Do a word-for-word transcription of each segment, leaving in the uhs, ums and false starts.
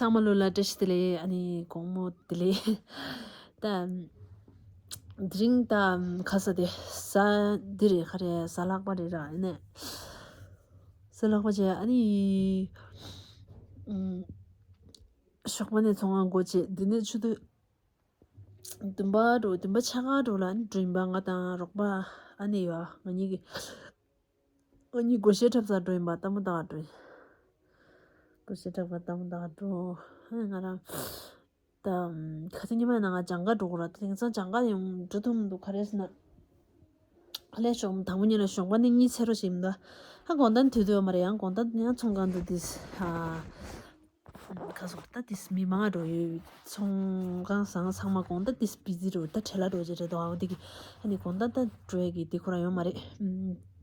ཚང་མ་ལོ་ལ་བཀྲ་ཤིས་བདེ་ལེགས། ཨ་ནི་དགོང་མོ་བདེ་ལེགས། ད་དེ་རིང་ད་ཁ་ས་དེ་ས་འདི་རེད། ཁ་རེད། ས་ལྷག་པ་རེད་ར། ཨ་ནི་ས་ལྷག་པ་བྱས། ཨ་ནི་ཨམ། ཞོགས་པ་ནས་ཚོང་ཁང་སྒོ་ཕྱེ། དེ་ནས་ཆུ་ཚོད་བདུན་པ་འགྲོ། བདུན་པ་ཕྱེད་ཀ་འགྲོ་ལ་ཨ་ནི་འགྲོ་ཡིན་པ། ང་དང་རོགས་པ་ཨ་ནེ་ཡོད། ང་གཉིས་ཀྱི་ང་གཉིས་སྒོར་གཞས་འཁྲབ་སར་འགྲོ་ཡིན་པ། ལྟད་མོ་ལྟ་ག་འགྲོ་ཡིན། སྒོར་གཞས་འཁྲབ་ག་ལྟད་མོ་ལྟ་ག་འགྲོ། ཨ་ནི་ང་རང་ད་ཁ་སང་ཉི་མ་ཡིན་ན་ང་སྦྱང་ག་འགྲོ་དགོས་ར། དེང་སང་སྦྱང་ག་ཡང་འགྲོ་ཐུབ་མི་འདུག་ག་རེ་ཟེར་ན། ཨ་ལས་ཞོགས་དང་པོ་ཉིད་ལ་ཞོགས་པ་ནི་གཉིད་སད་རོགས་ཞིག་ཡིན་ད། ཧ་དགོང་དག་དུས་དུས་ཡོད་མ་རེད། ཡང་དགོང་དག་ཡང་ཚོང་ཁང་དུ་དེ་ཨ། ཁ་སོགས་ད་དེ་མི་མང་འགྲོ་ཡོད། ཚོང་ཁང་བཟང་ཚང་མ་དགོང་དག་དེ་བི་ཟི་འགྲོ། ད་བྲེལ་ལ་འགྲོ་བྱེད་འགྲོ་འདུག་ཨ་འོ་དེ་གི་ཨ་ནི་དགོང་དག་ད་འགྲོ་ཡས་ཀྱི་དེ་ཁོ་རང་ཡོད་མ་རེད།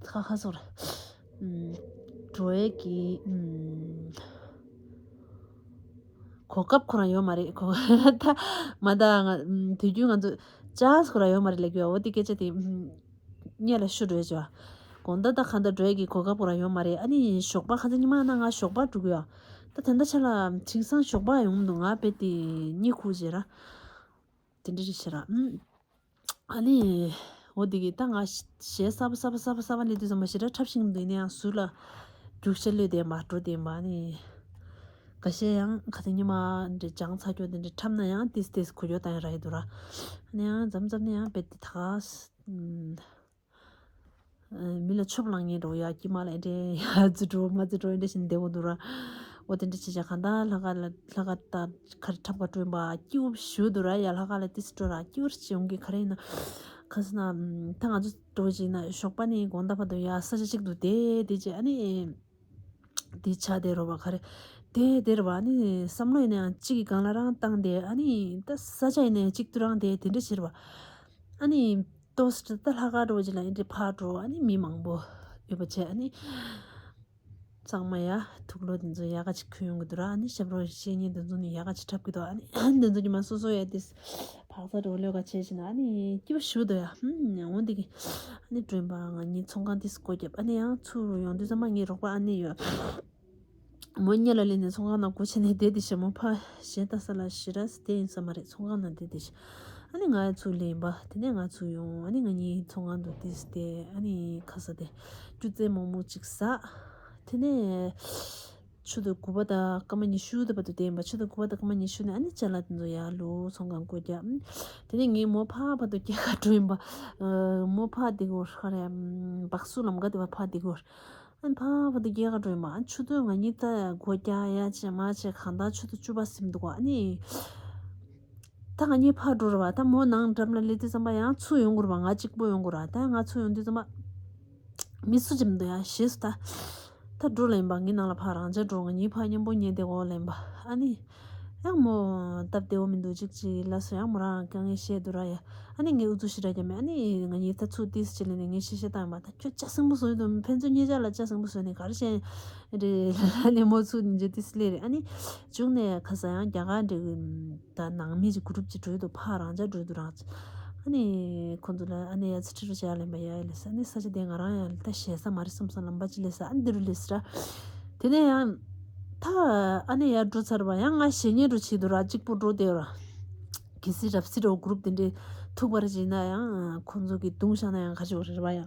ཁ་ཁ་སོགས་ར། འགྲོ་ཡས་ཀྱི་གོ་སྐབས་ཁོ་རང་ཡོད་མ་རེད། གོ་ད་མ་ད་ང་དུས་རྒྱུན་ང་ཚོ་ཅཱས་ཁོ་རང་ཡོད་མ་རེད་ལབ་ཀྱི་ཡོད། འོ་དེ་སྐད་ཆ་དེ་སྙད་ལ་ཤོར་འགྲོ་ཡས་བྱ། དགོང་དག་ད་གང་ལྟར་འགྲོ་ཡས་ཀྱི་གོ་སྐབས་ཁོ་རང་ཡོད་མ་རེད། ཨ་ནི་ཞོགས་པ་ཁ་སང་ཉི་མ་ན་ང་ཞོགས་པ་འགྲོ་གི་ཡོད། ད་དེ་འདྲ་ཆ་ལ་དེང་སང་ཞོགས་པ་ཡོང་མི་འདུག་ང་རྦད་དེ་གཉིད་ཁུག་བྱས་ར། དེ་འདྲ་རེད་བྱས་ར། ཨུམ། ཨ་ནི་འོ་དེ་གི་ད་ང་གཞས་གསར་པ་གསར་པ་གསར་པ་གསར་པ་སླེབས་དུས་ཙམ་པ་ཞེ་དྲག་འཁྲབ་ཤེས་ཀྱི་མི་འདུག་ཡིན་ན་ཡང་ཟུར་ལ་རྒྱུག་ཤར་གློད་བསྡད་མ་འགྲོ་བསྡད་མ། ཨ་ནི་ཁ་ཤས་ཡང་ཁ་སང་ཉི་མ་འདྲ་སྦྱངས་ཚར་ཀྱོག་དེ་འདྲ་འཁྲབ་ན་ཡང་ཏིས་ཏིས་གོ་ཀྱོག་བཏང་ཡ་ར་ཡི་འདུག་ར། ཨ་ནི་ཡང་མཚམས་མཚམས་ནས་ཡང་རྦད་དེ་ད་ག་ཨ། མི་ལ་ཆོབ་ལངས་ངེས་འགྲོ་ཡ། དཀྱིལ་མ་ལ་ཨེ་འདྲས་ཡ་རྫུ་འགྲོ་མ་རྫུ་འགྲོ་ཨེ་འདྲས་བྱས་ནས་བསྡད་དགོས་འདུག་ར། འོ་དེ་འདྲས་བྱས་བྱས་གང་ལྟར་ལྷག་དཀར་ལ་ལྷག་དཀར་ད་ག་རེ་འཁྲབ་ག་འགྲོ་ཡིན་པ་སྐྱིད་པོ་ཞུ་འདུག་ར། ཡ་ལྷག་དཀར་ལ་ཏིས་འགྲོ་ར་སྐྱིད་པོ་ཞིག་ཡོང་གི་ག་རེ་ཡིན་ན། ག་ཟེར་ན་ད་ང་ཚོ་འགྲོ་བྱས་ན་ཞོགས་པ་ནས་དགོང་དག་བར་དུ་ཡ་ས་ཆ་གཅིག་ཏུ་བསྡད་བསྡད་བྱས། ཨ་ནི་དེ་ཆ་དེ་རོ་བ་ག་རེ་དེ་དེ་ར་བ། ཨ་ནི་བསམ་བློ་ཡིན་ན་ཡང་གཅིག་གི་སྒང་ལ་རང་བཏང་སྟེ། ཨ་ནི་ད་ས་ཆ་ཡིན་ན་ཡང་གཅིག་ཏུ་རང་བསྡད་དེ་འདྲས་བྱས་ར་བ། ཨ་ནི་ཏོག་ཙམ་ད་ལྷག་དཀར་འགྲོ་བྱས་ལ་ཨེ་འདྲས་ཕར་འགྲོ། ཨ་ནི་མི་མང་པོ་ཡོད་པ་བྱས། ཨ་ནི་གཙང་མ་ཡ་དུག་ལོག་དེ་ཚོ་ཡག་ག་ཅིག་ཁུར་ཡོང་གི་འདུག་ར། ཨ་ནི་ཞབས་བྲོ་བཤད་མཁན་དེ་ཚོ་ནི་ཡག་ག་ཅིག་འཁྲབ་ཀྱི་འདུག་ཨ་ནི་དེ་ཚོ་ཉི་མ་སོ་སོ་ཡ་དེ་བག་ཚ་འགྲོ་ལོས་ག་བྱས་བྱས་ན། ཨ་ནི་སྐྱིད་པོ་ཞུ་འདུག་ཡ། ཧུམ། ཡང་འོང་དེ་གི་ཨ་ནི་སྒྲོན་པ་ང་གཉིས་ཚོང་ཁང་དེ་སྒོ་བརྒྱབ། ཨ་ནི་ཡང་ཚུར་ཡོང་དུས་ཙམ་པ་ངའི་རོགས་པ་ཨ་ནེ་ཡོད། མོ་སྔོན་ལ་སླེབས་ནས་ཚོང་ཁང་ནང་སྒོ་ཕྱེ་ནས་བསྡད་དེ་ཤག་མོ་ཕར་གཞས་ལྟ་ས་ལ་ཞེ་དྲག་བསྡད་ཡིན་ས་མ་རེད། ཚོང་ཁང་ནང་བསྡད་དེ་ཤག་ཨ་ནི་ང་ཚུར་སླེབས་པ། དེ་ནས་ང་ཚུར་ཡོང་། ཨ་ནི་ང་གཉིས་ཚོང་ཁང་དུ་དེ་བསྡད། ཨ་ནི་ཁ་ས་དེ་སྐྱུར་རྩེད་མོག་མོག་ཅིག་ཟ། དེ་ནས་ཆུ་ཚོད་དགུ་པ་དང་སྐར་མ་ཉི་ཤུ་དེ་བར་དུ་བསྡད་ཡིན་པ། ཆུ་ཚོད་དགུ་པ་དང་སྐར་མ་ཉི་ཤུ་ནས་ཨ་ནི་ཅ་ལག་དེ་ཚོ་ཡར་བླུགས། ཚོང་ཁང་སྒོ་བརྒྱབ། དེ་ནས་ངས་མོ་ཕར་བར་དུ་སྐྱེལ་ག་འགྲོ་ཡིན་པ། མོ་ཕར་བསྡད་ཀྱི་ཡོད་རེད། ཁ་རེ་སྦག་སུ་ལམ་ཁ་དེ་བར་ཕར་བསྡད་ཀྱི་ཡོད་རེད། ཨ་ནི་ཕར་བར་དུ་སྐྱེལ་ག་འགྲོ་ཡིན་པ། ཨ་ཆུ་ཚོད་ང་གཉིས་ད་སྒོ་རྒྱག་ཡ་བྱས་མ་བྱས་གང་ལྟར་ཆུ་ཚོད་བཅུ་པ་ཟིན་འདུག་ཨ་ནི་ད་ང་གཉིས་ཕར་འགྲོ་ར་བ། ད་མོ་ནང་འགྲམ་ལ་སླེབས་དུས་ཙམ་པ་ཡང་ཚུར་ཡོང་དགོས་ར་བ། ང་གཅིག་པོ་ཡོང་དགོས་ར། ད་ང་ཚུར་ཡོང་དུས་ཙམ་པ་མི་སུ་ཅིག་མི་འདུག་ཡ། ཞེས་སུ་ད་ད་འགྲོ་ལབ་ཡིན་པ། ངའི་ནང་ལ་ཕར་རང་འཇགས་འགྲོ། ང་གཉིས་ཕར་མཉམ་པོ་ཉལ་བསྡད་དགོས་ལབ་ཡིན་པ། ཨ་ནི་ཡང་མོ་སྟབས་བདེ་བོ་མི་འདུག་ཅིག་ཅིག་ལབ་སོང་། ཡང་མོ་རང་དཀའ་ངལ་བཤད་འདུག་ར་ཡ། ཨ་ནི་ངས་ཨུ་ཚུགས་ཞེ་དྲག་རྒྱབ་མེད། ཨ་ནི་ང་གཉིས་ད་ཚུར་ཏིས་བྱས་ལས་ནས་ངས་བཤད་བཤད་བཏང་ཡིན་པ། ད་ཁྱོད་ལྕགས་ཟིང་པོ་བཟོས་འདུག་ཕན་ཚུན་གཉིས་ཆ་ལ་ལྕགས་ཟིང་པོ་བཟོས་ནས་ག་རེ་བྱས་རེད་ལབ་ནས་མོ་ཚུར་ཉིན་རྗེས་ཏིས་སླེབས་རེད། ཨ་ནི་བྱུང་ནས་ཁ་ས་ཡང་རྒྱ་གར་འདྲ་གི་ད་ནང་མི་ཅིག་གུ་རུབ་ཅིག་འགྲོ་ཡི་འདུག་ཕར་རང་འཇགས་འགྲོ་ཡི་འདུག་རང་། ཨ་ནི་ཁོ་ཚོ་ལ་ཨ་ནི་ཡ་ཚ་ཁྲི་རུ་བྱས་ལབ་པ་ཡ་ལས་ས། ཨ་ནི་ས་ཆ་དེ་ང་རང་ཡང་ད་ཞེད་ས་མ་རེད་བསམ་སོང་། ལམ་པ་ཅིག་སླེབས་ས། ཨ་ནི་འདི་རུ་སླེབས་ས་ར། དེ་ནས་ཡང་ད་ཨ་ནི་ཡར་འགྲོ་ཚར་བ་ཡང་ང་ཞེད་སྣང་འདྲ་བྱེད་འདུག་ར། གཅིག་པུ་འགྲོ་བསྡད་ཡོད་ར། གལ་སྲིད་རབ་སྲིད་འདྲ་བོ་གུ་རུབ་དེ་འདྲས་ཐུག་པ་རེད་བྱས་ན་ཡང་ཁོང་ཚོ་གིས་བརྡུངས་བཞག་ན་ཡང་ག་ཅི་བ་རེད་བ་ཡ།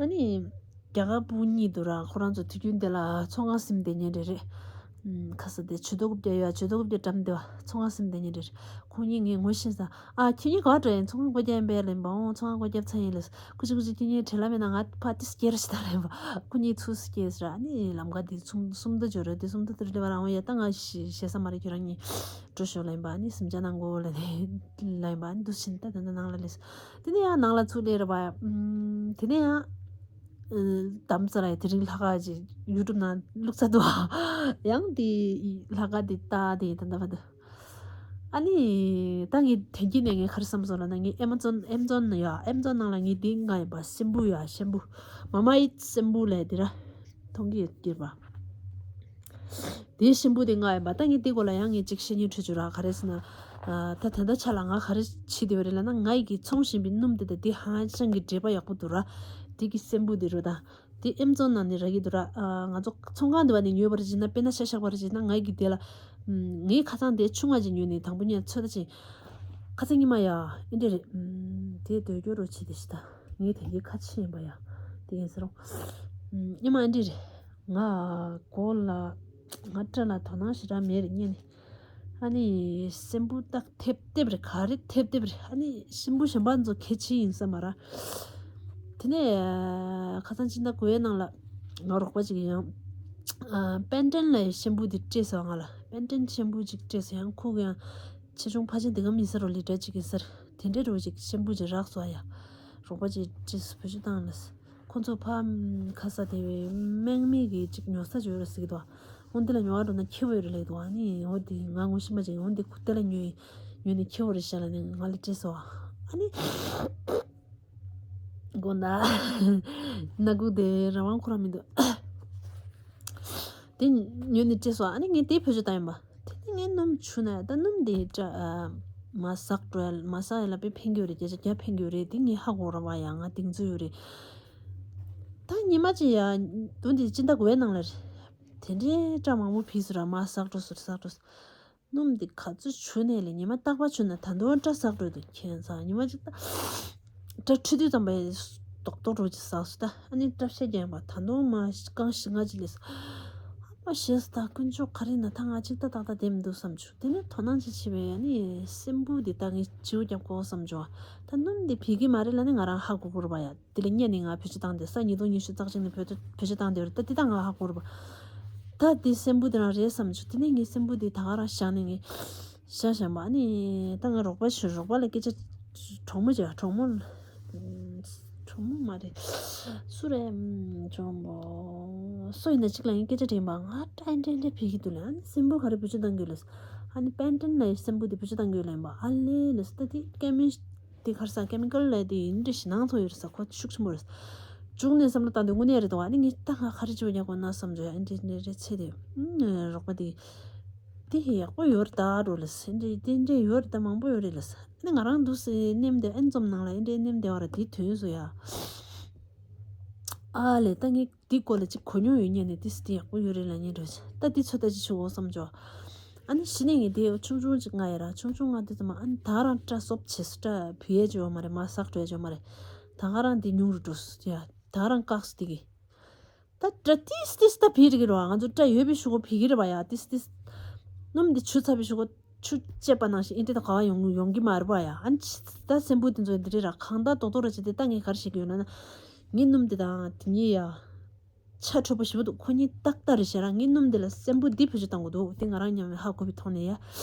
ཨ་ནི་རྒྱ་གར་བུ་གཉིས་འདུག་ར། ཁོ་རང་ཚོ་དུས་རྒྱུན་དེ་ལ་ཚོང་ཁང་ཟིན་བསྡད་མཁན་རེད་རེད། ཁ་ས་དེ་ཇུས་གཏོགས་རྐུབ་བཀྱག་ཡོད། ཇུས་གཏོགས་རྐུབ་བཀྱག་བཀྲམ་བསྡད་པ། ཚོང་ཁང་ཟིན་བསྡད་མཁན་རེད། ཁོ་གཉིས་ངས་ངོ་ཤེས་ས། ཨ་ཁྱེད་གཉིས་ག་པར་འགྲོ་ཡིན། ཚོང་ཁང་སྒོ་རྒྱག་ཡིན་པས་ལབ་པ། འོང་ཚོང་ཁང་སྒོ་རྒྱབ་ཚར་ཡིན་ལབ། ཁོ་གཅིག་ཁོ་གཅིག་ཁྱེད་གཉིས་བྲེལ་ལ་མེད་ན་ང་ཕར་ཏིས་སྐྱེལ་རོགས་བྱེད་དང་ལབ་པ། ཁོ་གཉིས་ཚུར་སྐྱེལ་ཟེར། ཨ་ནི་ལམ་ཁ་དེ་སུམ་སུམ་མདའ་འབྱོར་རེད། དེ་སུམ་མདའ་དེར་སླེབས་པ་རང་བ་ཡ། ད་ང་ཞེ་ཞེད་ས་མ་རེད། ཁྱོད་རང་གཉིས་འགྲོ་ཤོག་ལབ་པ། ཨ་ནི་གཟིམ་ཆ་ནང་སྒོ་ལ་ནས་ལབ་པ། ཨ་ནི་འདུག་ཕྱིན་ད་དེ་འདྲ་ནང་ལ་སླེབས་སོང་། དེ་ནས་ཡང་ནང་ལ་ཚུར་སླེབས་རེད་པ། ཨམ། དེ་ནས་ཡང་། ཨ། དམ་ཚ་ལ་ཡ་དེ་རིང་ལྷག་དཀར་ཅིག་ཡུ་ཊུབ་ནང་བླུགས་ཚར་འདུག་ཡང་དེ་ལྷག་དཀར་དེ་ལྟ་དེ་ད་ལྟ་བར་དུ། ཨ་ནི་ད་ངས་དོན་གྱི་ནས་ངས་ག་རེ་བསམ་སོང་ལབ་ན། ངས་ཨེ་མ་ཛོན་ཨེ་མ་ཛོན་ཡ་ཨེ་མ་ཛོན་ནང་ལ་ངས་དེ་མངགས་ཡིན་པ། ཤེམ་པུ་ཡ་ཤེམ་པུ། མ་མ་ཨར་ཐི་ཤེམ་པུ་ལབ་དེ་ར། མཐོང་གི་ཡོད་ཀྱི་རེད་པ། དེའི་ཤེམ་པུ་དེ་མངགས་ཡིན་པ། ད་ངས་དེ་སྐོར་ལ་ཡང་ངས་ཅིག་བཤད་སྙིང་བྲོ་བྱུང་ར། ག་རེ་ཟེར་ན། ཨ། ད་ད་ལྟ་ཆ་ལ་ང་ག་རེ་བྱེད་བསྡད་པ་རེད་ལབ་ན། ང་ཡི་གིས་འཚོང་བཞིན་པའི་སྣུམ་དེ་དང་དེ་ཧ་ཅང་གི་འདྲེས་པ་ཡག་པོ་འདུག་ར། དེ་གི་ཤེམ་པུ་དེ་རེད་ད། དེ་ཨེ་མ་ཛོན་ནང་ནས་རག་གི་འདུག་ར། ཨ། ང་ཚོ་ཚོང་ཁང་དེ་བ་ནས་ཉོས་པ་རེད་བྱས་ན། དཔེར་ན་ཤ་བཞག་པ་རེད་བྱས་ན། ང་ཡི་གི་དེ་ལ། ངའི་ཁ་སང་དེ་ཆུང་བ་ཅིག་ཉོས་ནས་དང་པོ་ཉལ་ཚོད་ལྟ་ཅིག་ཁ་སང་ཉི་མ་ཡ་ཨེ་འདྲ་རེད། དེ་སྡོད་སྐྱོ་རུ་ཆེ་དེ་ཤི་ད། ངའི་དེ་གའི་ཁ་ཆེ་ཡིན་པ་ཡ། དེ་ཡིན་ཟེར་རོ། ཉི་མ་ཨེ་འདྲ་རེད། ང་གོ་ལ་ང་སྐྲ་ལ་དོ་སྣང་ཞེ་དྲག་མེད་རེད་སྙན་ནས། ཨ་ནི་སྲན་བུ་ཏག་ཐེབས་ཐེབས་རེད། ག་རེ་ཐེབས་ཐེབས་རེད། ཨ་ནི་སྲན་བུ་གཞན་པ་ཚོ་གལ་ཆེ་ཡིན་ས་མ་ར། དེ་ནས་ཁ་སང་ཕྱི་ཟླ་དགུ་བའི་ནང་ལ་ང་རོགས་པ་ཅིག་ཡང་པན་ཏན་ལ་སྲན་བུ་དེ་སྤྲད་སོང་། ང་ལ་པན་ཏན་སྲན་བུ་ཅིག་སྤྲད་སོང་། ཡང་ཁོ་གི་ཡང་ཆེ་ཆུང་ཕལ་ཆེར་འདི་ག་མི་ཟེར་རོ། ལི་ཏྲ་ཅིག་གི་ཟེར། དེ་འདྲའི་རོ་ཅིག་སྲན་བུ་ཅིག་རག་སོང་ཡ། རོགས་པ་ཅིག་སྤྲད་སོང་། བེད་སྤྱོད་བཏང་ལ། ཁོ་ཚོ་ཕ་ཁ་ས་དེ་བའི་སྨན་མི་གི་ཅིག་ཉོ་ས་ཅིག་ཡོད་རེད་ཟེར་གི་འདུག་འོ་འདི་ལ་ཉོ་བ་འགྲོ་ན་ཁེ་པོ་ཡོད་རེད་ལབ་འདུག་ཨ་ནི་འོ་འདི་ང་ངོ་ཤེས་པ་ཅིག་འོ་འདི་ཁུ་དེ་ལ་ཉོས་ཉོས་ནས་ཁེ་པོ་རེད་ཤག་ལབ་ནས་ང་ལ་སྤྲད་སོང་། ཨ་ནི་དགོང་དག་སྣ་ཁུག་དེ་རང་དབང་ཁོ་རང་མི་འདུག་དེ་ཉོས་ནས་སྤྲད་སོང་། ཨ་ནི་ངས་དེ་བེད་སྤྱོད་བཏང་ཡིན་པ། དེ་ནི་ངའི་སྣུམ་ཆུ་ན་ད་སྣུམ་དེ་སྐྲ་མ་ཟག་འགྲོ་ཡ། མ་ཟག་ཡ་ལ་དཔེ་ཕན་གྱི་ཡོད་རེད། བརྒྱ་ཆ་བརྒྱ་ཕན་གྱི་ཡོད་རེད། དེ་ངས་ཧ་གོ་ར་བ་ཡ། ང་གདེང་ཚོད་ཡོད་རེད། ད་ཉི་མ་གཅིག་ཡ་དུ་འདི་སྤྱི་ཟླ་དགུ་བའི་ནང་ལ་རེད། དེ་འདྲའི་སྐྲ་མང་པོ་ཕྱིས་སོང་ར། མ་ཟག་འགྲོ་སོང་། ཟག་འགྲོ་སོང་། སྣུམ་འདི་ག་ཚོད་བྱུགས་ནས་ལས། ཉི་མ་རྟག་པར་བྱུགས་ན་ད་དུང་སྐྲ་ཟག་འགྲོ་འདུག་ཁྱེད་ཚང་ཉི་མ་གཅིག་ད་སྐྲ་འཁྲུད་དུས་ཙམ་པ་རྡོག་རྡོག་འགྲོ་ཅིག་ཟག་སོང་ད། ཨ་ནི་སྐྲ་ཤད་རྒྱག་པ་ད་དུང་མ་རྐང་བཞི་ལྔ་ཅིག་ལས་སོང་། ཨ་མ་ཞེས་སོང་ད། དཀོན་མཆོག་ག་རེ་ན། ད་ང་གཅིག་ད་ཏག་ཏག་བསྡད་མི་འདུག་བསམ་བྱུང་། དེ་ནས་དོ་སྣང་ཅིག་བྱས་པས་ཨ་ནི་སྲན་བུ་འདི་ད་ངས་བྱིའུ་རྒྱབ་དགོས་བསམ་བྱུང་། ད་སྣུམ་འདི་ཕིག་གི་མ་རེད་ལབ་ནི་ང་རང་ཧ་གོ་གོ་ར་བ་ཡ། དེ་ལ་བརྙན་ནི་ང་བེད་སྤྱོད་བཏང་སྟེ་ས་ཉིས་སྟོང་ཉི་ཤུ་རྩ་གཅིག་ནས་བེད་སྤྱོད་བེད་སྤྱོད་བཏང་སྟེ་ཡོད་རེད། ད་དེ་ད་ང་ཧ་གོ་ར་བ། ད་དེ་སྲན་བུ་དེ་རང་རེད་བསམ་བྱུང་། དེ་ནས་ངས་སྲན་བུ་དེ་ད་ག་རང་བཞག་ནས་ངས་བཞག་བཞག་པ། ཨ་ནི་ད་ང་རོགས་པ་ཞུ། རོགས་པ་ལ་སྐད་ཆ། གྲོགས་མོ་བྱས། གྲོགས་མོ། གྲོགས་མོ་མ་རེད། སུ་རེད། གྲོགས་མོ་སུ་ཡིན་ན་གཅིག་ལ་ངས་སྐད་ཆ་དྲིས་པ། ང་སྐྲ་འདྲེ་འདྲེ་ཕིག་གི་འདུག་ལ། ཨ་ནི་སྲན་བུ་ག་རེ་བེད་སྤྱོད་བཏང་གི་ཡོད་ལབ་སོང་། ཨ་ནི་པན་ཏན་ལ་སྲན་བུ་དེ་བེད་སྤྱོད་བཏང་གི་ཡོད་ལབ་ཡིན་པ། ཨ་ལེ་ལབ་སོང་། ད་དེ་ཀེ་མི་དེ་ག་རེ་ཟ། ཀེ་མི་ཀལ་ལབ་དེ་ཡིན་འདྲ་ཞེད་སྣང་ཚོ་ཡོད་རེད་ཟ། ཁོ་ཤུགས་ཆེན་པོ་རེད། བྱུགས་ནས་བསམ་བློ་བཏང་དུས་དངོས་གནས་རེད་འདུག་ཨ་ནི་ངས་ད་ང་ག་རེ་བྱེད་དགོས་ཀྱང་དགོས་ན་བསམ་བྱུང་། ཨ་འདྲེ་འདྲེ་རེད་ཚེ་དེ། རོགས་པ་དེ་དེ་ཡག་པོ་ཡོད་རེད་ད་འགྲོ་ལབ་སོང་། འདྲེ་དེ་འདྲེ་ཡོད་རེད་ད། མང་པོ་ཡོད་རེད་ལབ་སོང་། ཨ་ནི་ང་རང་འདུག་སེ་ནེམ་དེ་ཨེམ་ཛོན་ནང་ལ་ཨེ་འདྲེ་ནེམ་དེ་བ་ར་དེ་ཐོན་སོང་ཡ། ཨ་ལས་ད་ངས་དེའི་སྐོར་ལ་ཅིག་གོ་མྱོང་ཡོད་ཉན་ནས་དེ་སི་དེ་ཡག་པོ་ཡོད་རེད་ལབ་ཉན་འགྲོ། ད་དེ་ཚོད་ལྟ་ཅིག་བྱེད་དགོས་བསམ་བྱུང་། ཨ་ནི་གཞི་ནས་ངས་དེ་ཆུང་ཆུང་ཅིག་ང་ཡ་ར་ཆུང་ཆུང་ང་དེ་ཚོ་མ། ཨ་ནི་ད་རང་སྐྲ་སོབ་བྱེད་སོང་། སྐྲ་བུད་ཡས་ཅིག་ཡོད་མ་རེད། མ་ཟག་འགྲོ་ཡས་ཅིག་ཡོད་མ་རེད། ད་ག་རང་དེ་ཉུང་རུ་འགྲོ་སོང་ཡ། ད་རང་བཀག་སོང་དེ་གི། ད་སྐྲ་ཏིས་ཏིས་ད་ཕིག་རེད་གི་ར། ང་ཚོ་སྐྲ་ཡོད་པའི་གཞུག་གུ་ཕིག་གི་རེད་པ་ཡ། ཏིས་ཏིས། སྣུམ་འདི་བྱུགས་ཚར་བའི་གཞུག་གུ་ཆུ་བཅད་པ་ནང་བཞིན་ཨེ་འདྲ་ད་ག་བ་ཡོང་ཡོང་གི་མ་རེད་པ་ཡ། ཨ་ནི་ད་སྲན་བུ་འདི་ཚོ་འདི་རེད་ར། གང་ལྟར་རྡོག་རྡོག་ར་བྱས་ཏེ། ད་ངས་ག་རེ་བཤད་ཀྱི་ཡོད་ན་ན། ངའི་སྣུམ་འདི་དང་དེ་གཉིས་ཡ་ཆ་འཕྲོད་པོ་ཞེ་པོ་འདུག་ཁོ་གཉིས་ཏག་ཏག་རེད་ཤག་ར། ངའི་སྣུམ་འདི་ལ་སྲན་བུ་འདི་བེད་སྤྱོད་བཏང་དགོས་འདུག་དེ་ང་རང་ཉམས་ནས་ཧ་གོ་བའི་ཐོག་ནས་ཡ།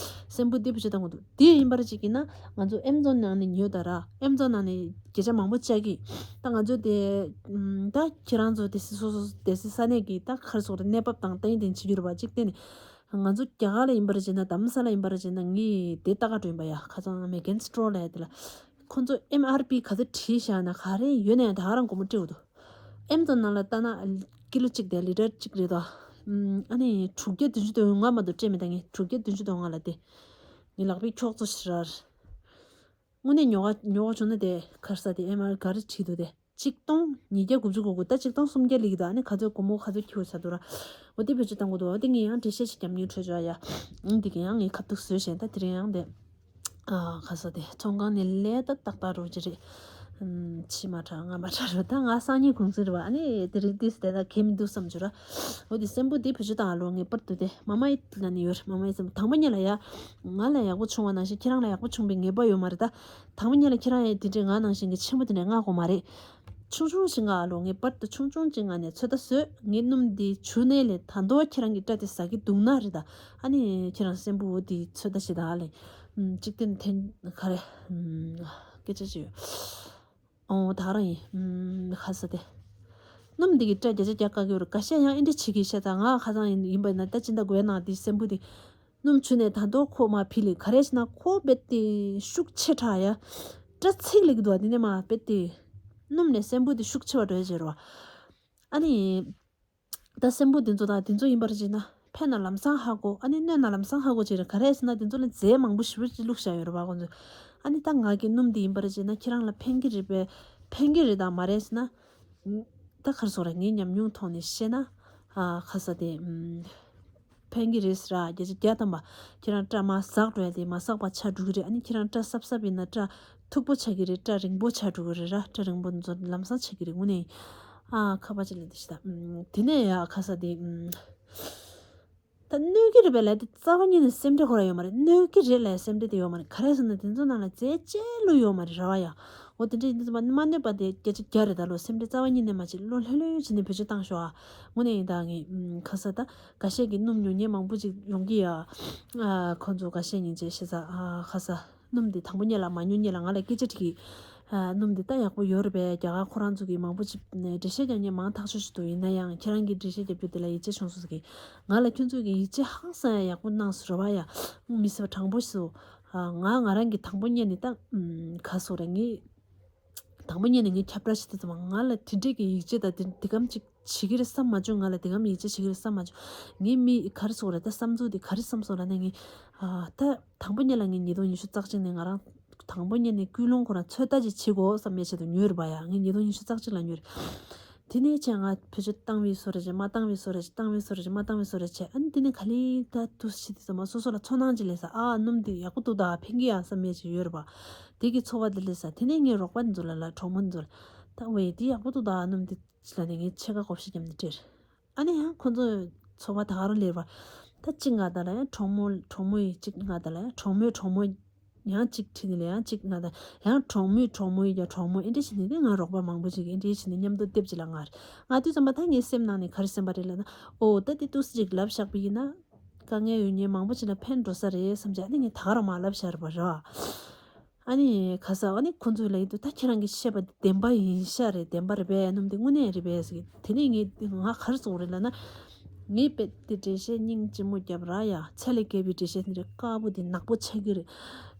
སྲན་བུ་འདི་བེད་སྤྱོད་བཏང་དགོས་འདུག་དེ་ཡིན་པར་ཅིག་ཡིན་ན་ང་ཚོ་ཨེམ་ཛོན་ནང་ནས་ཉོས་ད་ར། ཨེམ་ཛོན་ནང་ནས་བརྒྱ་ཆ་མང་པོ་བཅག་གི། ད་ང་ཚོ་དེ་ད་ཁྱེད་རང་ཚོ་དེ་སྲིད་སོ་སོ་དེ་སྲིད་ས་གནས་ཀྱི་ད་ག་རེ་ཟེར་དགོས་རེད། གནས་བབ་དང་ཏན་ཏན་བྱེད་རྒྱུ་རེད་པ། གཅིག་བལྟས་ནས་ང་ཚོ་རྒྱ་གར་ལ་ཡིན་པར་བྱས་ན། དྷ་རམ་ས་ལ་ཡིན་པར་བྱས་ན། ངས་དེ་ལྟ་ག་འགྲོ་ཡིན་པ་ཡ། ཁ་སང་མེ་གྷན་སི་ཊོར་ལབ་ཡ་དེ་ལ། ཁོ་ཚོ་ཨེམ་ཨར་པི་ག་ཚོད་བྲིས་བཞག་ན་ག་རེ་ཡོད་ན་ཡང་ད་ག་རང་སྒོར་མོ་སྤྲད་འདུག་ཨེམ་ཛོན་ནང་ལ་ལྟ་ན་ཀི་ལོ་གཅིག་དེ་ལི་ཊར་གཅིག་རེད་དོ། ཨ་ནི་དྲུག་བརྒྱ་བདུན་ཅུ་དོན་ལྔ་མ་གཏོགས་སྤྲད་མེད། ད་ངས་དྲུག་བརྒྱ་བདུན་ཅུ་དོན་ལྔ་ལ་དེ་ངའི་ལག་པའི་འཁྱོག་ཚོ་ཞེ་དྲག་རེད། དངོས་གནས་ཉོ་ག་ཉོ་ག་བྱུང་ན་དེ་ག་རེ་ཟ། དེ་ཨེམ་ཨར་ག་རེ་བྲིས་འདུག་དེ་ཆིག་སྟོང་ཉིས་བརྒྱ་དགུ་བཅུ་གོ་དགུ། ད་ཆིག་སྟོང་སུམ་བརྒྱ་སླེབས་ཀྱི་འདུག་ཨ་ནི་ག་ཚོད་སྒོར་མོ་ག་ཚོད་འཁྱེར་ཚར་འདུག་ར། འོ་དེ་བེད་སྤྱོད་བཏང་དགོས་འདུག་འོ་དེ་ངས་ཡང་འགྲེལ་བཤད་ཅིག་རྒྱབ་མྱོང་འཕྲོད་ཆོག་ཡ། ཨང་དེ་ག་ཡང་ངས་ཁ་ཐུག་བཟོས་བཞིན། ད་དེ་རིང་ཡང་དེ་ཨ་ག་ས་དེ་ཚོང་ཁང་ནས་ལས་ད་ཏག་ཏག་རོགས་ཀྱི་རེད། ཕྱི་མ་དྲག་སྔ་མ་དྲག་རོགས། ད་ང་སང་ཉིན་གུང་སེང་རེད་པ། ཨ་ནི་དེ་རིང་ཏིས་དེ་ད་གལ་མི་འདུག་བསམ་བྱུང་ར། འོ་དེ་སྲན་བུ་དེ་བེད་སྤྱོད་བཏང་ཨ་ལོ། ངེས་པར་དུ་དེ་མ་མ་ཡི་ལ་ནི་ཡོད་རེད། མ་མ་ཡི་སྲན་བུ་དང་པོ་ཉིད་ལ་ཡ། ང་ལ་ཡག་པོ་བྱུང་བ་ནང་བཞིན་ཁྱེད་རང་ལ་ཡག་པོ་བྱུང་བའི་ངེས་པ་ཡོད་མ་རེད་ད། དང་པོ་ཉིད་ལ་ཁྱེད་རང་ཡང་དེ་འདྲའི་ང་ནང་བཞིན་གྱི་ཆེན་པོ་དེ་འདྲ་མངགས་དགོས་མ་རེད། ཆུང་ཆུང་ཞིག་མངགས་ཨ་ལོ། ངེས་པར་དུ་ཆུང་ཆུང་ཅིག་མངགས་ནས་ཚོད་ལྟ་བཟོས། ངའི་སྣུམ་འདི་བྱུགས་ནས་ལས་ད་དོ་ཁྱེད་རང་གི་སྐྲ་དེ་ཟག་གི་འདུག་ན་རེད་ད། ཨ་ནི་ཁྱེད་རང་སྲན་བུ་འོ་དེ་ཚོད་ལྟ་བྱེད་ད་ཨ་ལེ། ཅིག་དེ་ཐེན་ག་རེ། སྐད་ཆ་ཅིག་ཡོད། ཨོ་ད་རང་ཡིན། ཁ་ས་དེ། སྣུམ་འདི་གི་སྐྲ་བརྒྱ་ཆ་བརྒྱ་བཀག་གི་ཡོད་རེད། འགའ་ཤས་ཡང་ཨེ་འདྲ་བྱེད་ཀྱི་ཤ་ཚ། ང་ཁ་སང་ཡིན་ཡིན་པ་ན་ད་ཅི་འདྲ་དགོས་ན་དེ་སྲན་བུ་དེ། སྣུམ་བྱུགས་ནས་ད་དོ་ཁོ་མ་ཕི་ལི་ག་རེ་ཞིག་ན་ཁོ་རྦད་དེ་ཤུགས་ཆེ་དྲགས་ཡ། སྐྲ་ཚིག་ལེགས་འདུག་དེ་ནས་མ་རྦད་དེ། སྣུམ་ནས་སྲན་བུ་དེ་ཤུགས་ཆེ་བ་འགྲོ་ཡ་བྱེད་རོ། ཨ་ནི། ད་སྲན་བུ་དེ་ཚོ་དང་དེ་ཚོ་ཡིན་པར་བྱས་ན་ཕན་ན་ལམ་སང་ཧ་གོ། ཨ་ནི་གནོད་ན་ལམ་སང་ཧ་གོ་བྱེད་རེད། ག་རེ་ཟེར་ན་དེ་ཚོ་ལ་རྫས་མང་པོ་ཞེ་པོ་ཅིག་བླུགས་བཞག་ཡོད་རེད་པ་ཁོང་ཚོས། ཨ་ནི་ད་ང་གི་སྣུམ་དེ་ཡིན་པར་བྱས་ན་ཁྱེད་རང་ལ་ཕན་གྱི་རེད་པས། ཕན་གྱི་རེད་དང་མ་རེད་ཟེར་ན། ད་ག་རེ་ཟེར་དགོས་རེད། ངའི་ཉམས་མྱོང་ཐོག་ནས་བཤད་ན། ཨ་ཁ་ས་དེ། ཨམ། ཕན་གྱི་རེད་ཟེར་ར། བརྒྱ་ཆ་བརྒྱ་ཐམ་པ་ཁྱེད་རང་སྐྲ་མར་ཟག་འགྲོ་ཡ་དེ་མ་ཟག་པ་ཆགས་འགྲོ་གི་རེད། ཨ་ནི་ཁྱེད་རང་སྐྲ་སྲབ་སྲབ་ཡིན་ན་སྐྲ་མཐུག་པོ་ཆགས་ཀྱི་རེད། སྐྲ་རིང་པོ་ཆགས་འགྲོ་གི་རེད་ར། སྐྲ་རིང་པོ་འདི་ཚོ་ལམ་སང་ཆགས་ཀྱི་རེད། དངོས་གནས་ཨ་ཁ་པར་ཅིག་ལ་དེ་ཞིག་ད་དེ་ནས་ཡ་ཁ་ས་དེ། ད་གནོད་ཀྱི་རེད་པས་ལབ་དེ་རྩ་བ་ཉིད་ནས་སེམས་ཁྲལ་ཁོ་རང་ཡོད་མ་རེད། གནོད་ཀྱི་རེད་ལབ་སེམས་ཁྲལ་དེ་ཡོད་མ་རེད། ག་རེ་ཟེར་ན་དེ་ཚོ་ནང་ལ་རྫས་གཅིག་བླུགས་ཡོད་མ་རེད་ར་བ་ཡ། འོ་དེ་འདྲ་ཡིན་དུས་ཙམ་པ་མ་གནོད་པ་དེ་བརྒྱ་ཆ་བརྒྱ་རེད། ད་ལོ་སེམས་ཁྲལ་རྩ་བ་ཉིད་ནས་མ་བྱེད། བློ་ལྷོད་ལྷོད་བྱས་ནས་བེད་སྤྱོད་བཏང་ཤོག་ཨ། དངོས་གནས་ཡིན་ད་ངས་ཁ་ས་ད་འགའ་ཤས་ཀྱིས་སྣུམ་ཉོ་མཁན་མང་པོ་ཅིག་ཡོང་གི་ཡ། ཁོ་ཚོ་འགའ་ཤས་ཉིན་བྱས་ཤེས་ས་ཁ་ས། སྣུམ་འདི་དང་པོ་ཉིད་ལ་མ་ཉོ་ཉིད་ལ་ང་ལ་སྐད་ཆ་དྲིས་ཀྱི། ཨ། སྣུམ་འདི་ད་ཡག་པོ་ཡོད་རེད་པས། རྒྱ་གར་ཁོ་རང་ཚོ་གིས་མང་པོ་ཅིག་ནས་འགྲེལ་བཤད་རྒྱག་མཁན་མང་ཐག་ཆོད་ཞིག་འདུག་ཡིན་ན་ཡང་ཁྱེད་རང་གིས་འགྲེལ་བཤད་རྒྱབ་རྒྱུ་དེ་ལ་ཡིད་ཆེས་བྱུང་སོང་ཟེར་གི། ང་ལ་ཁྱོད་ཚོ་གིས་ཡིད་ཆེས་ཧང་སང་ཡག་པོ་གནང་སོང་རེད་པ་ཡ། མི་སེར་དྲང་པོ་ཞིག་ཨ། ང་ང་རང་གིས་དང་པོ་ཉིད་ནས་ད་ག་སོ་རེད། ངས་དང་པོ་ཉིད་ནས་ངས་ཁྱབ་བསྒྲགས་བྱེད་དུས་ཙམ་པ་ང་ལ་དེ་འདྲས་ཀྱི་ཡིད་ཆེས་དང་དེ་དེ་གམ་ཅིག་བྱེད་ཀྱི་རེད་བསམ་མ་བྱུང་། ང་ལ་དེ་གམ་ཡིད་ཆེས་བྱེད་ཀྱི་རེད་བསམ་མ་བྱུང་། ངས་མི་ག་རེ་ཟེར་དགོས་རེད། ད་བསམ་ཚུལ་དེ་ག་རེ་བསམ་སོང་ལབ་ན། ངས་ཨ། ད་དང་པོ་ཉིད་ལ་ངས་ཉིས་སྟོང་ཉི་ཤུ་རྩ་གཅིག་ནས་ང་རང་དང་པོ་ཉིད་ནས་ཀུན་སློང་ཁོ་རང་ཚོད་ལྟ་ཅིག་བྱེད་དགོས་བསམ་པའི་ཆེད་དུ་ཉོས་རེད་པ་ཡ། ངས་ཉིས་སྟོང་ཉི་ཤུ་རྩ་གཅིག་ལ་ཉོས་རེད། དེ་ནས་བྱས་ང་བེད་སྤྱོད་བཏང་བའི་བཟོ་འདྲ་བྱས། མ་བཏང་བའི་བཟོ་འདྲ་བྱས། བཏང་བའི་བཟོ་འདྲ་བྱས། མ་བཏང་བའི་བཟོ་འདྲ་བྱས། ཨ་ནི་དེ་ནས་ག་ལེ་ད་དུས་ཕྱིས་དུས་ཙམ་པ་སོ་སོ་ལ་ཚོར་སྣང་ཅིག་སླེབས་ས། ཨ། སྣུམ་འདི་ཡག་པོ་འདུག་ད་ཕན་གྱི་ཡ་བསམ་ཡས་ཅིག་ཡོད་རེད་པ། དེ་གི་ཚོར་བ་འདི་སླེབས་ས། དེ་ནས་ངས་རོགས་པ་འདི་ཚོ་ལ་ལབ། གྲོགས་མོ་འདི་ཚོ་ལ། ད་ཝེ་འདི་ཡག་པོ་འདུག་ད་སྣུམ་འདི་ཅི་ལབ་ནས་ངས་ཕྱེད་ཀ་བགོ་བཤའ་བརྒྱབ་ནས་སྤྲད། ཨ་ནི་ཡང་ཁོ་ཚོས་ཚོར་བ་ད་ག་རང་སླེབས་པ། ད་གཅིག་ང་དང་ལ་ཡང་གྲོགས་མོ་གྲོགས་མོ་ཡིས་གཅིག་ང་དང་ལ་ཡང་གྲོགས་མོའི་གྲོགས་མོ་ཡང་གཅིག་ཁྲིད་ནས་ལ་ཡང་གཅིག་ང་དང་ཡང་གྲོགས་མོའི་གྲོགས་མོ་ཡིས་ཀྱང་གྲོགས་མོ་ཨེ་འདྲ་བྱས་ནས་ནི་ང་རོགས་པ་མང་པོ་ཅིག་གིས་ཨེ་འདྲ་བྱས་ནས་མཉམ་དུ་སྡེབ་ཅིག་ལ་ང་རེད། ང་དུས་ཙམ་པ་ད་ངའི་སེམས་ནང་ནས་ག་རེ་སེམས་པ་རེད་ལབ་ན། ཨོ་ད་དེ་ཏུས་ཅིག་ལབ་བཞག་པ་ཡིན་ན་དཀའ་ངལ་ཡོད་མཁན་མང་པོ་ཅིག་ལ་ཕན་འགྲོ་ས་རེད་བསམ་བྱས། ཨ་ནི་ངས་ད་ག་རང་མ་ལབ་བཞག་རེད་པ་ར། ཨ་ནི་ཁ་ས་ཨ་ནི་ཁོ་ཚོས་ལབ་ཀྱི་འདུག་ད་ཁྱེད་རང་གིས་བཤད་པ་འདི་བདེན་པ་ཡིན་ཤག་རེད། བདེན་པ་རེད་པས། སྣུམ་འདི་དངོས་གནས་རེད་པས་ཟེར་གི། དེ་ནས་ངས་ང་ག་རེ་ཟེར་དགོས་རེད་ལབ་ན། ངས་རྦད་དེ་འགྲེལ་བཤད་སྙིང་རྗེ་མོ་རྒྱབ་ར་ཡ། ཚད་ལས་བརྒལ་བའི་འགྲེལ་བཤད་འདི་རེད། དཀར་པོ་འདི་ནག་པོ་ཆགས་ཀྱི་རེད།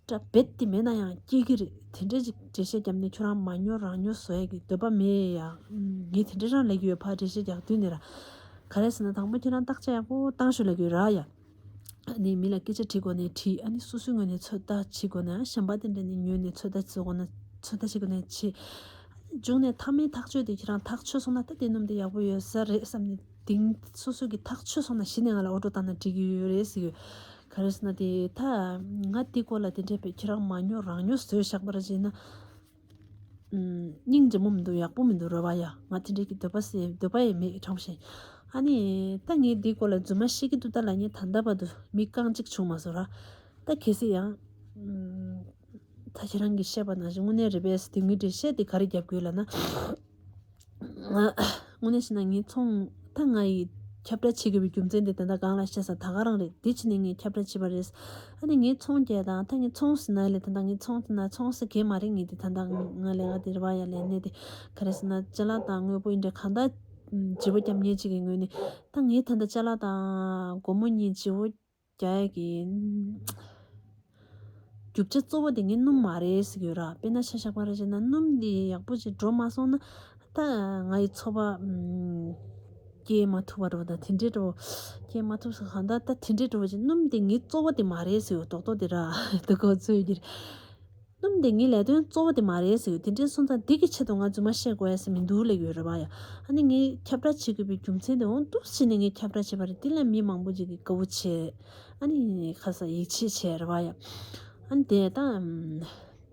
སྐྲ་རྦད་དེ་མེད་ན་ཡང་སྐྱེ་གི་རེད། དེ་འདྲས་ཅིག་འགྲེལ་བཤད་བརྒྱབ་ནས་ཁྱོད་རང་མ་ཉོ་རང་ཉོ་བཟོ་ཡ་གི་འདོད་པ་མེད་ཡ། ངས་དེ་འདྲས་རང་ལབ་ཀྱི་ཡོད་ཕར་འགྲེལ་བཤད་རྒྱག་དུས་ནས་ར། ག་རེ་ཟེར་ན་དང་པོ་ཁྱེད་རང་བརྟག་དཔྱད་ཡག་པོ་བཏང་ཤོག་ལབ་ཀྱི་ཡོད་ར་ཡ། ཨ་ནི་མི་ལ་སྐད་ཆ་དྲི་དགོས་ནའི་དྲིས། ཨ་ནི་སོ་སོའི་ངོས་ནས་ཚོད་ལྟ་བྱེད་དགོས་ན། གཞན་པ་དེ་འདྲ་ནས་ཉོས་ནས་ཚོད་ལྟ་བྱེད་དགོས་ན་ཚོད་ལྟ་བྱེད་དགོས་ནའི་བྱེད། མཇུག་ནས་མཐའ་མའི་ཐག་གཅོད་དེ་ཁྱེད་རང་ཐག་ཆོད་སོང་ན། ད་དེ་སྣུམ་དེ་ཡག་པོ་ཡོད་ས་རེད་བསམ་ནས་དེང་སོ་སོ་གིས་ཐག་ཆོད་སོང་ན་གཞི་ནས་ང་ལ་ཨོ་ཌར་བཏང་ན་འགྲིག་གི་ཡོད་རེད་ཟེར་གི་ཡོད། ག་རེ་ཟེར་ན་དེ་ད་ང་དེ་སྐོར་ལ་དེ་འདྲས་བས་ཁྱེད་རང་མ་ཉོ་རང་ཉོ་བཟོས་བཞག་པ་ར་བྱས་ན། སྙིང་རྗེ་མོ་མི་འདུག་ཡག་པོ་མི་འདུག་རེད་པ་ཡ། ང་དེ་འདྲའི་གི་འདོད་པ་ཟེར་འདོད་པ་ཡང་མེད་དྲང་པོ་བཤད། ཨ་ནི་ད་ངས་འདིའི་སྐོར་ལ་རྫུན་མ་བཤད་ཀྱི་འདུག་ད་ལབ་མཁན་ད་ལྟ་བར་དུ་མི་རྐང་གཅིག་བྱུང་མ་སོང་ར། ད་གལ་སྲིད་ཡང་ད་ཁྱེད་རང་གིས་བཤད་པ་ནང་བཞིན་དངོས་གནས་རེད་པས་ཟེར་དེ་ངས་འགྲེལ་བཤད་དེ་ག་རེ་རྒྱབ་དགོས་ལབ་ན། དངོས་གནས་བཤད་ན་ངའི་ཚོང་ད་ང་ཡི་ཁྱབ་བསྒྲགས་བྱེད་དགོས་པའི་རྒྱུ་མཚན་དེ་ད་ལྟ་སྒང་ལ་བཤད་ས་ད་ག་རང་རེད། དེ་ཕྱིན་ནས་ངས་ཁྱབ་བསྒྲགས་བྱས་པ་རེད། ཨ་ནི་ངའི་ཚོང་རྒྱག་དང་ད་ངའི་ཚོང་ཟེར་ན་ལས་ད་ལྟ་ངའི་ཚོང་ཟེར་ན་ཚོང་ཟེར་གི་མ་རེད། ངས་དེ་ད་ལྟ་ང་ལས་ཀ་དེ་རེད་པ་ཡ། ལས་གནས་དེ་ག་རེ་ཟེར་ན་ཅ་ལག་དང་དངོས་པོ་འདི་འདྲ་གང་ལྟར་བརྗེ་པོ་བརྒྱབ་མཁན་ཅིག་གི་ངོས་ནས་ད་ངས་ད་ལྟ་ཅ་ལག་དང་སྒོར་མོ་གཉིས་བརྗེ་པོ་རྒྱག་ཡ་གི་རྒྱུ་ཆ་གཙོ་བོ་དེ་ངའི་སྣུམ་མ་རེད་ཟེར་གྱི་ཡོད་ར། དཔེར་ན་ཆ་བཞག་པ་ར་བྱས་ན་སྣུམ་འདི་ཡག་པོ་ཅིག་འགྲོ་མ་སོང་ན་ད་ང་ཡི་འཚོ་བ་སྐྱེལ་མ་ཐུབ་པ་འདྲ་བོ་དང་དེ་འདྲའི་འདྲ་བོ་སྐྱེལ་མ་ཐུབ་ས་གང་ལྟར་ད་དེ་འདྲའི་འདྲ་བོ་ཅིག་སྣུམ་དེ་ངའི་གཙོ་བོ་དེ་མ་རེད་ཟེར་ཡོད། རྡོག་རྡོག་དེ་ར་དུ་གོ་ཚོད་ཀྱི་རེད། སྣུམ་དེ་ངའི་ལས་དོན་གཙོ་བོ་དེ་མ་རེད་ཟེར་ཡོད། དེ་འདྲའི་སོང་ཙང་འདི་གི་ཆེད་དུ་ང་རྫུན་མ་བཤད་དགོས་ཡ་ཟེར་མི་འདུག་ལབ་ཀྱི་ཡོད་རེད་པ་ཡ། ཨ་ནི་ངས་ཁྱབ་བསྒྲགས་བྱེད་དགོས་པའི་རྒྱུ་མཚན་དེ་འོང་འདུག་བྱས་ནས་ངས་ཁྱབ་བསྒྲགས་བྱས་པ་རེད། དེ་ལ་མི་མང་པོ་ཅིག་གིས་དགའ་བོ་བྱས། ཨ་ནི་ཁ་ས་ཡིད་ཆེས་བྱས་རེད་པ་ཡ། ཨ་ནི་དེ་ད་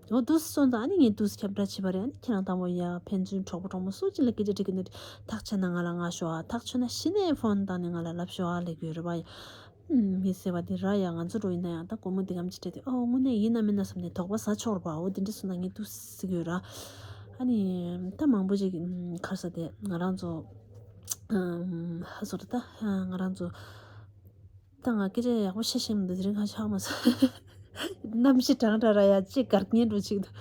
འོ་འདུག་སོང་ཙང་ཨ་ནི་ངས་འདུག་ཁྱབ་བསྒྲགས་བྱས་པ་རེད། ཨ་ནི་ཁྱེད་རང་དང་པོ་ཡ་ཕན་ཚུན་གྲོགས་པོ་གྲོགས་མོ་སུ་གཅིག་ལ་སྐད་ཆ་དྲི་གི་འདུག་ཐག་ཆོད་ན་ང་ལ་མངགས་ཤོག་ཨ། ཐག་ཆོད་ན་གཞི་ནས་ཕོན་བཏང་ནས་ང་ལ་ལབ་ཤོག་ཨ་ལབ་ཀྱི་ཡོད་རེད་པ་ཡ། ཨུམ། མི་ཟེར་བ་དེ་ར་ཡ། ང་ཚོ་འགྲོ་ཡིན་ན་ཡང་ད་སྒོར་མོ་འདི་གམ་ཅིག་སྤྲད་དེ་ཨོ་དངོས་གནས་ཡིན་ན་མིན་ན་བསམ་ནས་དོགས་པ་ཟ་ཆོག་རེད་པ། འོ་དེ་འདྲ་སོང་ན་ངས་འདུག་ཟེར་གྱི་ཡོད་ར། ཨ་ནི་ད་མང་པོ་ཅིག་ཨུམ། ག་རེ་ཟེར་དེ་ང་རང་ཚོ་ཨུམ། ཧ་སོ་རེད་ད། ང་རང་ཚོ་ད་ང་སྐད་ཆ་ཡག་པོ་བཤད་ཤེས་མི་འདུག་དེ་རིང་ཁ་ཆག་མ་སོང་། གནམ་གཤིས་གྲང་དྲགས་ར་ཡ། ལྕེ་འགག་ཉེན་འགྲོ་ཅིག་འདུག་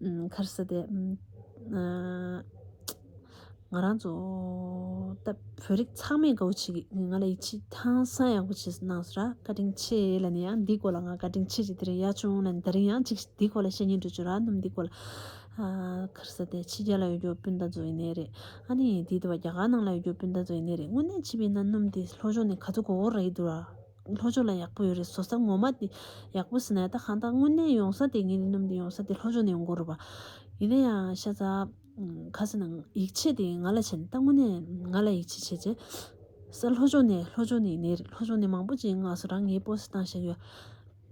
ཨུམ། ག་རེ་ཟེར་དེ་ཨུམ། ང་རང་ཚོ་ད་བོད་རིགས་ཚང་མས་དགའ་བོ་བྱེད་ཀྱི། ང་ལ་ཡིད་ཆེས་ཧང་སང་ཡག་པོ་བྱས་གནང་སོང་ར། བཀའ་དྲིན་ཆེ་ལབ་ནས་ཡང་འདིའི་སྐོར་ལ་ང་བཀའ་དྲིན་ཆེ་ཅིག་དེ་རིང་ཡག་བྱུང་ལབ་ནས་དེ་རིང་ཡང་ཅིག་འདིའི་སྐོར་ལ་བཤད་སྙིང་འདོད་བྱུང་ར། སྣུམ་འདིའི་སྐོར་ལ་ཨ། ག་རེ་ཟེར་དེ་ཕྱི་རྒྱལ་ལ་ཡོད་རྒྱུ་སྤུན་ཟླ་ཚོ་ཡིན་ནའི་རེད། ཨ་ནི་དེ་དུ་བ་རྒྱ་གར་ནང་ལ་ཡོད་རྒྱུ་སྤུན་ཟླ་ཚོ་ཡིན་ནའི་རེད། དངོས་གནས་བྱས་པ་ཡིན་ན་སྣུམ་དེ་ལྷོ་ཕྱོགས་ནས་ག་ཚོད་དགོས་དགོས་རེད་འདུག་ར། ལྷོ་ཕྱོགས་ལ་ཡག་པོ་ཡོད་རེད། བཟོ་ས་ངོ་མ་དེ་ཡག་པོ་ཟེར་ན་ད་གང་ལྟར་དངོས་གནས་ཡོང་ས་དེ་ངའི་སྣུམ་དེ་ཡོང་ས་དེ་ལྷོ་ཕྱོགས་ནས་ཡོང་དགོས་རེད་པ། ཡིན་ན་ཡང་ཤ་ཚ། ཁ་སང་ན་ཡིད་ཆེས་དེ་ང་ལ་བྱས་ནས་ད་དངོས་གནས་ང་ལ་ཡིད་ཆེས་བྱས་རྗེས། ས་ལྷོ་ཕྱོགས་ནས་ལྷོ་ཕྱོགས་ནས་ནས་རེད། ལྷོ་ཕྱོགས་ནས་མང་པོ་ཅིག་ང་སུ་རང་ངའི་པོ་སི་བཏང་བཞག་ཡོད།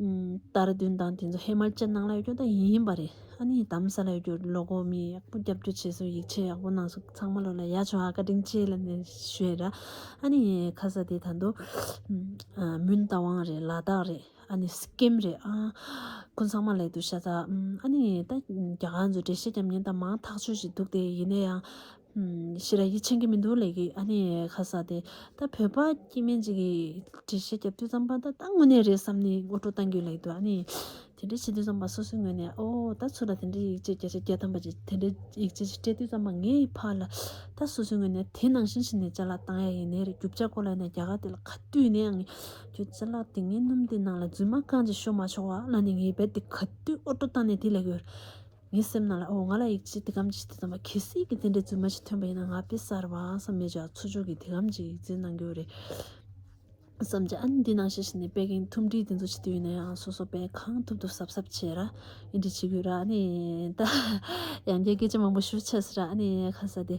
ཨུམ། ཏཱ་ར་དུན་དང་དེ་ཚོ་ཧི་མ་ཅལ་ནང་ལ་ཡོད་རྒྱུ་ད་ཡིན་ཡིན་པ་རེད། ཨ་ནི་དྷ་རམ་ས་ལ་ཡོད་རྒྱུ་ལོ་གོ་མི་ཡག་པོ་རྒྱབ་སྐྱོར་བྱས་སོང་། ཡིག་ཆ་ཡག་པོ་གནང་སོང་། ཚང་མ་ལོ་ལ་ཡ་ཆོ་ཨ་བཀའ་དྲིན་ཆེ་ལ་ནས་ཞུ་ཡ་ར། ཨ་ནི་ཁ་ས་དེ་ད་དུང་ཨ་མུན་རྟ་དབང་རེད། ལ་དྭགས་རེད། ཨ་ནི་སི་ཀིམ་རེད། ཨ་ཁོ་ཚང་མ་ལ་འདུག་ཤ་ཚ། ཨ་ནི་ད་རྒྱ་གར་ཚོ་འགྲེལ་བཤད་རྒྱབ་མཁན་ད་མང་ཐག་ཆོད་ཞིག་འདུག་སྟེ། ཡིན་ན་ཡང་ཞེ་དྲག་ཡིད་ཆེས་ཀྱི་མི་འདུག་ལས་ཀྱི། ཨ་ནི་ཁ་ས་དེ་ད་བོད་པ་སྐྱེ་དམན་ཅིག་གིས་འགྲེལ་བཤད་རྒྱབ་དུས་ཙམ་པ་ད་ད་དངོས་གནས་རེད་བསམ་ནས་ངོ་སྤྲོད་བཏང་རྒྱུ་ལས་འདུག་ཨ་ནི་དེ་འདྲ་བྱེད་དུས་ཙམ་པ་སོ་སོའི་ངོས་ནས་ཨོ་ད་ཚུར་ལ་དེ་འདྲའི་ཡིག་ཆ་བརྒྱ་ཆ་བརྒྱ་ཐམ་པ་ཅིག་དེ་འདྲའི་ཡིག་ཆ་ཅིག་སྤྲད་དུས་ཙམ་པ་ངའི་ཕར་ལ་ད་སོ་སོའི་ངོས་ནས་དེ་ནང་བཞིན་བྱས་ནས་ཅ་ལག་བཏང་ཡ་ཡིན་ནའི་རེད། རྒྱུ་ཆ་སྐོར་ལ་ཡིན་ན་རྒྱ་གར་དེ་ལ་ག་དུས་ཡིན་ན་ཡང་ཁྱོད་ཅ་ལག་དེ་ངའི་སྣུམ་དེ་ནང་ལ་རྫུན་མ་རྐང་ཅིག་ཤོར་མ་ཆོག་པ་ལབ་ནས་ངས་རྦད་དེ་ག་དུས་ཨོ་ཏོ་བཏང་ནས་དེ་ལབ་ཡོད། ངའི་སེམས་ནང་ལ་ཨོ་ང་ལ་ཡིག་ཆ་དེ་གམ་ཅིག་དེ་ཙམ་པ་གལ་སྲིད་ཀྱི་དེ་འདྲའི་རྫུན་མ་ཞིག་ཐོན་པ་ཡིན་ན་ང་དཔེ་གསར་བ་བསམ་མེད་ཅག་ཚུར་ཕྱོགས་ཀྱི་དེ་གམ་ཅིག་རྫུན་གནང་གི་ཡོད་རེད་བསམ་བྱས། ཨ་ནི་འདི་ནང་བཞིན་བྱས་ནས་དཔེ་རྒན་ཐུམ་སྒྲིལ་དེ་ཚོ་བྱེད་དུས་ཡིན་ན་ཡང་སོ་སོ་དཔེ་གང་ཐུབ་ཐུབ་གཟབ་གཟབ་བྱས་ར་ཨིན་འདྲ་བྱེད་དགོས་ར། ཨ་ནི་ད་ཡང་བསྐྱར་སྐད་ཆ་མང་པོ་ཞུ་ཆེ་ཟེར་ར། ཨ་ནི་ཁ་ས་དེ་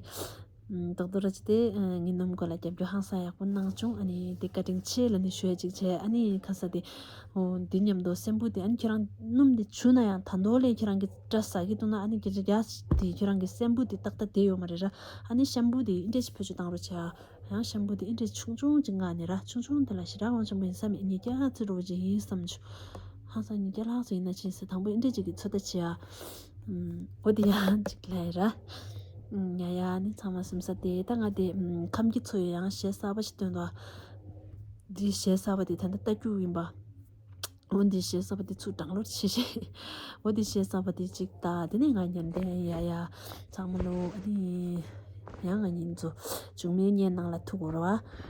ཨམ། རྡོག་རྡོག་ར་ཅི་དེ་ཨ་ངའི་སྣུམ་སྐོར་ལ་རྒྱབ་སྐྱོར་ཧང་སང་ཡག་པོ་གནང་བྱུང་། ཨ་ནི་དེ་བཀའ་དྲིན་ཆེ་ལབ་ནས་ཞུ་ཡ་ཅིག་བྱས། ཨ་ནི་ཁ་ས་དེ་འོ་འདི་མཉམ་དུ་སེམས་བུ་དེ་ཨ་ནི་ཁྱེད་རང་སྣུམ་དེ་བྱུགས་ན་ཡང་ད་དོ་ལས་ཁྱེད་རང་གི་སྐྲ་ཟ་གི་འདུག་ན་ཨ་ནི་ཁྱེད་རང་རྒྱ་དེ་ཁྱེད་རང་གི་སེམས་བུ་དེ་ཏག་ཏག་བསྡད་ཡོད་མ་རེད་ར། ཨ་ནི་ཤམ་བུ་དེ་ཨིན་འདྲ་ཅིག་བེད་སྤྱོད་བཏང་རོགས་བྱས་ཨ། ཡང་ཤམ་བུ་དེ་ཨིན་འདྲ་ཆུང་ཆུང་ཅིག་མངགས་ནས་ར། ཆུང་ཆུང་དེ་ལ་ཞེ་དྲག་དབང་ཆེན་པོ་ཡིན་ས་མེད། ཉིས་བརྒྱ་ཙམ་འདྲ་བོ་ཅིག་ཡིན་བསམ་བྱུང་། ཧང་སང་ཉིས་བརྒྱ་ལྷག་ཙམ་ཡིན་ན་ཕྱིན་ཟེར། དང་པོ་ཨིན་འདྲ་ཅིག་གི་ཚོད་ལྟ་བྱས་ཨ། ཨམ། འོ་དེ་ཡང་ཅིག་ལབ་ཡ་ར། ཨམ། ཡ་ཡ་ནི་ཚང་མ་སེམས་ས་དེ་ད་ང་དེ་ཨམ། ཁམས་ཀྱི་ཚོ་ཡི་ཡང་གཞས་གསར་པ་ཞིག་བཏོན་འདུག་འདི་གཞས་གསར་པ་དེ་ད་ལྟ་ལྟ་རྒྱུ་ཡིན་པ། འོ་འདི་གཞས་གསར་པ་དེ་ཚུར་ཌའོན་ལོཌ་བྱེད་ཤེས། འོ་འདི་གཞས་གསར་པ་དེ་གཅིག་ད་དེ་ནས་ང་ཉན་དེ་ཡ་ཡ་ཚང་མ་ལོ་ཨ་ནི་ཡང་ང་ཉན་ཚོ་བྱུང་མེད་ཉན་ནང་ལ་ཐུག་གོ་ར་བ།